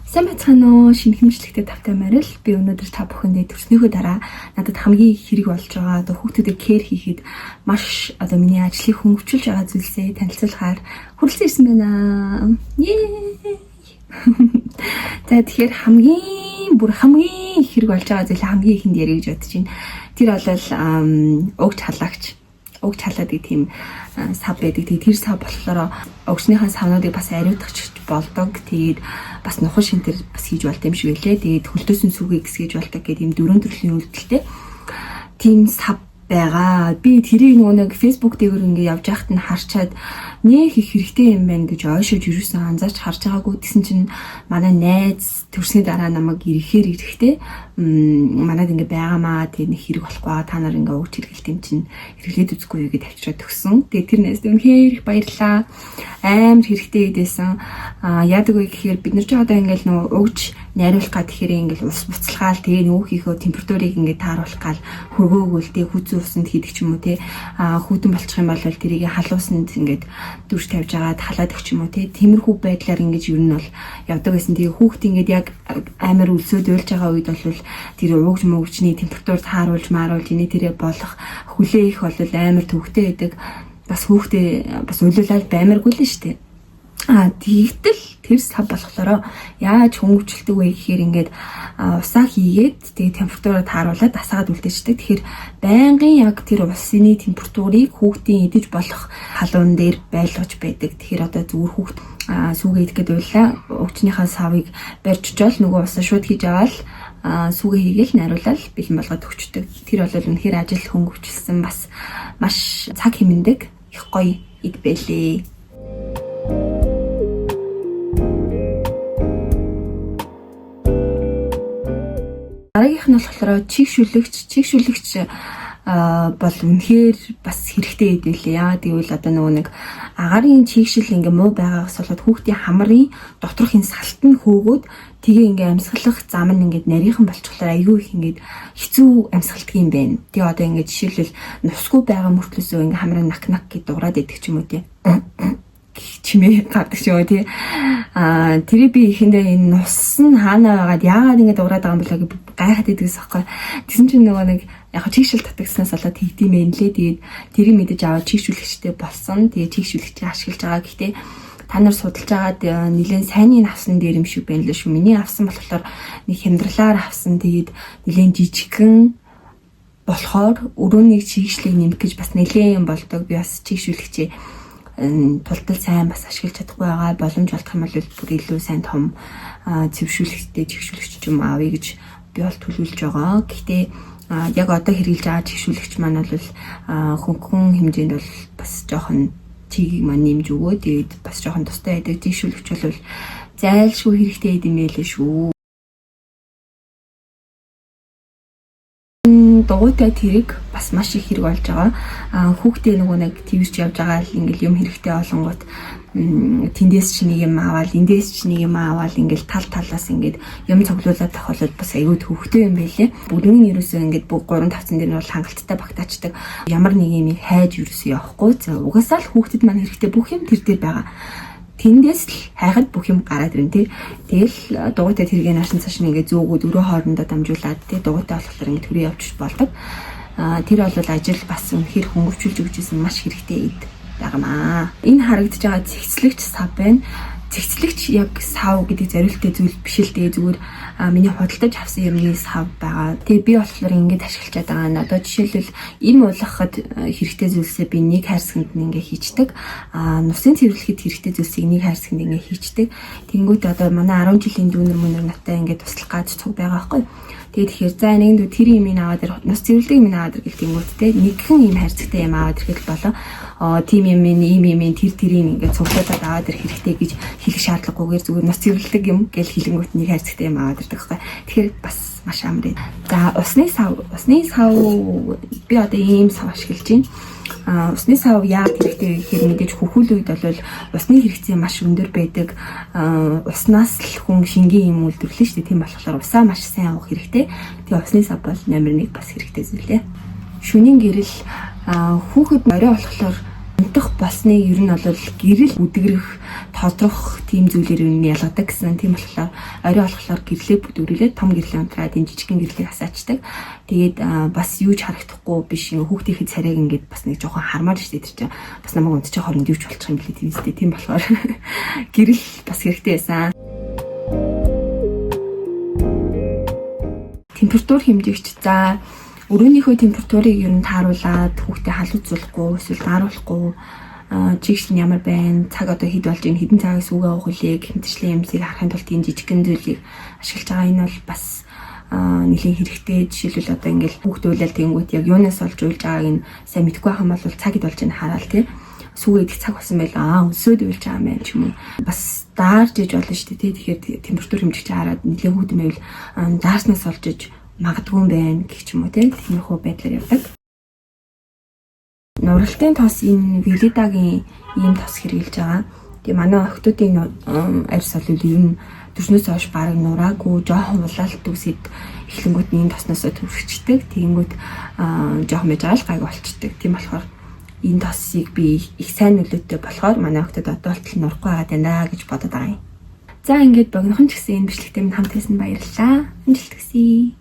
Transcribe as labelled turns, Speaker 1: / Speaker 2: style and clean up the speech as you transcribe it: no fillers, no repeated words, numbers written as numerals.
Speaker 1: Сайн байцгаана уу? Шинэ хэмжлэгтэй тавтай морил. Би өнөөдөр та бүхэндээ төрснийхөө дараа надад хамгийн их хэрэг болж байгаа одоо хүүхдүүдэд care хийхэд маш одоо миний ажлыг хөнгөвчүүлж байгаа зүйлсээ танилцуулахаар хүрэлцэн ирсэн байна. Ее. За, тэгэхээр хамгийн бүр хамгийн их хэрэг болж байгаа зүйл хамгийн ихэнд ярих гэж бодож байна. Тэр бол угч халагч, угч халаадаг тийм сав байдаг. Тэгээд тэр сав болохоор угчныхаа савнуудыг бас ариутгах болдог. Тэгээд бас нухан шинтер бас хийж болд юм шиг байлээ. Тэгээд хөлтөөсөн сүгийг гисгэж болдог гэдэг ийм дөрвөн төрлийн үйлдэлтэй тийм сав байгаа. Би тэрийг нөгөө нэг Facebook дээр ингээ явж байхад нь харчаад нэх их хэрэгтэй юм байна гэж ойшож юусэн анзаарч харж байгаагүй. Тэгсэн чинь манай найз төрсний дараа намайг ирэхээр ирэхдээ манад ингээ байгаамаа, тэгээ нэг хэрэг болохгүй, та нар ингээ угч хэрэгэлт юм чинь хэрэглээд үзэхгүй юу гэж тавьчраад өгсөн. Тэгээ тэр найз үнэхээр их баярлаа. Амар хэрэгтэй гэдээсэн. А яадаг вэ гэхээр бид нар ч одоо ингээл нөгөө угч найруулах гад тэгэхээр ингээл ус буцалгаал, тэгээ нүүхийнхөө температурыг ингээ тааруулах гал хөргөөгөл, тэгээ хүзүү усанд хийдэг ч юм уу, те, а хүйтэн болчих юм бол тэрийг халуусанд ингээд дүрж тавьж агаад халаад өгч юм уу, те, тиймэрхүү байдлаар ингэж ер нь бол явдаг байсан. Тэгээ хүүхд ингээд яг амар өлсөөд уйлж байгаа үед бол тэр уугж муугчны температур тааруулж мааруулж инээ тэрэ болох хүлээх бол амар төвхтэй байдаг. Бас хүүхдээ бас уйлуулаад баймаргүй л шүү дээ. А тэгтэл тэр сав болохоор яаж хөнгөвчлдөг вэ гэхээр ингээд усаа хийгээд, тэгээ температураа тааруулаад асаагаад үлдээчдэг. Тэгэхээр байнгын яг тэр усны температурыг хүүхдийн идэж болох халуун дээр байлгаж байдаг. Тэгэхээр одоо зүгээр хүүхд сүүгээ идэх гээд уйлаа, өвчнийхээ савыг барьж очоод нөгөө усаа шууд хийж аваад сүүгээ хийгээл найруулаад бэлэн болгоод өгчдөг. Тэр бол үнэхээр ажил хөнгөвчлсөн, бас маш цаг хэмнэдэг их гоё эд байлээ. Дараагийнх нь болохоор чигшүүлэгч, чигшүүлэгч бол үнэхээр бас хэрэгтэй эд байлээ. Яагаад гэвэл одоо нөгөө нэг агаарын чигшил ингээ муу байгаагаас болоод хүүхдийн хамрын доторх энэ салт нь хөөгөөд, тэгээ ингээ амьсгалах зам нь ингээд нарийнхан болчихлоор айгүй их ингээд хэцүү амьсгалдаг юм байна. Тэгээ одоо ингээ жишээлбэл нусгүй байгаа мөртлөөсөө ингээ хамрын нак нак гэж дуурайд идэх ч юм уу, тий, чимээ гардаг ч юм уу, тий. Аа, тэрийг би эхэндээ энэ нус нь хаана байгаад яагаад ингэ дуурайд байгаа юм бэлээ гэж гайхаад идэгс аахгүй. Тэгсэн чинь нөгөө нэг яг чигшил татагснаас болоод тэгдэм байх лээ. Тэгээд тэрийг мэдэж аваад чигшүүлэгчтэй болсон. Тэгээд чигшүүлэгчийг ашиглаж байгаа. Гэхдээ та нар судалж агаад нэлээд сайныг авсан дээр юм шиг байна лээ шүү. Миний авсан болохоор нэг хямдралаар авсан. Тэгээд нэлээд жижигхэн болохоор өрөөнийг чигшлийг нэмэх гэж бас нэлээд юм болдог. Би бас чигшүүлэгчээ тултал сайн бас ашиглаж чадахгүй байгаа. Боломж олдох юм бол бүр илүү сайн том цэвэршүүлэгчтэй чигшүүлэгч юм авъя гэж би бол төлөвлөж байгаа. Гэхдээ яг одоо хэрэглэж байгаа чигшүүлэгч маань бол хөнгөн хэмжээнд бол бас жоохон чигийг маань нэмж өгөө. Тэгээд бас жоохон тустай байдаг. Чигшүүлэгч бол зайлшгүй хэрэгтэй юм байлээ шүү. Дугуйтай тэрэг бас маш их хэрэг болж байгаа. А хүүхдээ нөгөө нэг тэрч явж байгаа л ингээл юм хэрэгтэй олонгууд тэндээс чи нэг юм аваад, эндээс чи нэг юм аваад, ингээл тал талаас ингээд юм цуглуулад тохиолдол бас аюу төвхтэй юм байлээ. Бүгдний ерөөсөө ингээд бүх 3 тавцан дээр нь бол хангалттай багтаачдаг. Ямар нэг юм хайж ерөөсөө явахгүй. За, угаасаа л хүүхдэд маань хэрэгтэй бүх юм тэр дээр байгаа, тэндээс л хайхад бүх юм гараад ирнэ, тий. Тэгэл дугуйтай тэргээ наашин цааш нь ингээ зөөгөөд өрөө хоорондоо дамжуулаад, тий, дугуйтай болохоор ингээ төрөө явчих болдог. А тэр бол ажил бас үнэхээр хөнгөвчүүлж өгч исэн маш хэрэгтэй эд байгаамаа. Энэ харагдаж байгаа цэгцлэгч сав байна. Цэгцлэгч яг сав гэдэг зориулттай зүйл биш л дээ, зүгээр миний худалдаж авсан юмны сав байгаа. Тэгээ би болохоор ингэж ашиглаж байгаа нь одоо жишээлбэл им уулгахад хэрэгтэй зүйлсээ би нэг хайрцагт нь ингээ хийчдэг. А нусын цэвэрлэхэд хэрэгтэй зүйлсийг нэг хайрцагт ингээ хийчдэг. Тэнгүүт одоо манай 10 жилийн дүүнер мөнөр надтай ингээ туслах гаж цуг байгаа байхгүй. Тэгээд тэгэхээр за нэг дүү тэр юм аваад ир, нус цэвэрлэг юм аваад ир гэл тэнгүүт те нэгхэн юм хайрцагтай юм аваад ирэхэд болоо тийм юм ийм юм тэр тэр юм ингээд цуглуулад аваад ирэх хэрэгтэй гэж хэлэх шаардлагагүйгээр зүгээр нус цэвэрлэг юм гэж хэлэнгүүт нэг хайрцагтай юм аваад ирдэг байхгүй. Тэгэхээр бас маш амар. За, усны сав, усны сав, би одоо ийм сав ашиглаж байна. А усны сав яагаад хэрэгтэй вэ гэхээр мэдээж хөхүүл үед бол усны хэрэгцээ маш өндөр байдаг. Уснаас л хүн шингэн юм үйлдвэрлэнэ шүү дээ. Тийм болохоор усаа маш сайн уух хэрэгтэй. Тэгээ усны сав бол номер 1 бас хэрэгтэй зүйлээ. Шөнийн гэрэл, хүүхэд орой болохоор Унтах болсныг ер нь бол гэрэл бүдгэрэх, тодрох тийм зүйлээр ер нь ялгадаг гэсэн. Тийм болохоор орой болохоор гэрлээ бүдгэрүүлээд том гэрлээ унтраад энэ жижигхэн гэрлийг асаачдаг. Тэгээд бас юу ч харагдахгүй биш, хүүхдийнхээ царайг ингээд бас нэг жоохон хармаар штэ, тэр чинь бас намайг унтчих хооронд юу ч болчих юм блэ тийм үстэй. Тийм болохоор гэрэл бас хэрэгтэй байсан. Температур хэмжигч. За, өрөөнийхөө температурыг ер нь тааруулаад хүүхдээ халууцуулахгүй эсвэл дааруулахгүй, чигшил нь ямар байна, цаг одоо хэд болж байна, хэдэн цагаас үгээ уух үлээ гэх мэтчлэн юмсыг харахын тулд энэ жижигхэн зүйлийг ашиглаж байгаа. Энэ бол бас нэлийн хэрэгтэй. Жишээлбэл, одоо ингээл хүүхд уйлал тэгэнгүүт яг юунаас олж уйлж байгааг нь сайн мэдэхгүй байх юм бол цаг хэд болж байгааг хараал тий, сүүгээ идэх цаг болсон байл, өсөөд уйлж байгаа юм байна ч юм уу. Бас даарж иж болно шүү дээ тий. Тэгэхээр температур хэмжигч хараад нэлээд хүүхдэн байвал даарснаас олж иж магадгүй юм байна гэх ч юм уу тий. Тиймэрхүү байдлаар явдаг. Нуралтын тос, энэ Велидагийн ийм тос хэрэглэж байгаа. Тэгээ манай охтуудын арьс бол ер нь төрснөөс хойш бараг нураагүй, жоохон улаалт үүсээд эхлэнгүүт нь энэ тосноосоо төрчихдөг. Тэгэнгүүт жоохон байж байгаа л гайг болчдөг. Тийм болохоор энэ тосыг би их сайн нөлөөтэй болохоор манай охтууд одоо болтол нурахгүй байгаа даа гэж бодод байгаа юм. За, ингээд богинохон ч гэсэн энэ бичлэгтээ минь хамт байсан баярлалаа. Амжилт хүсье.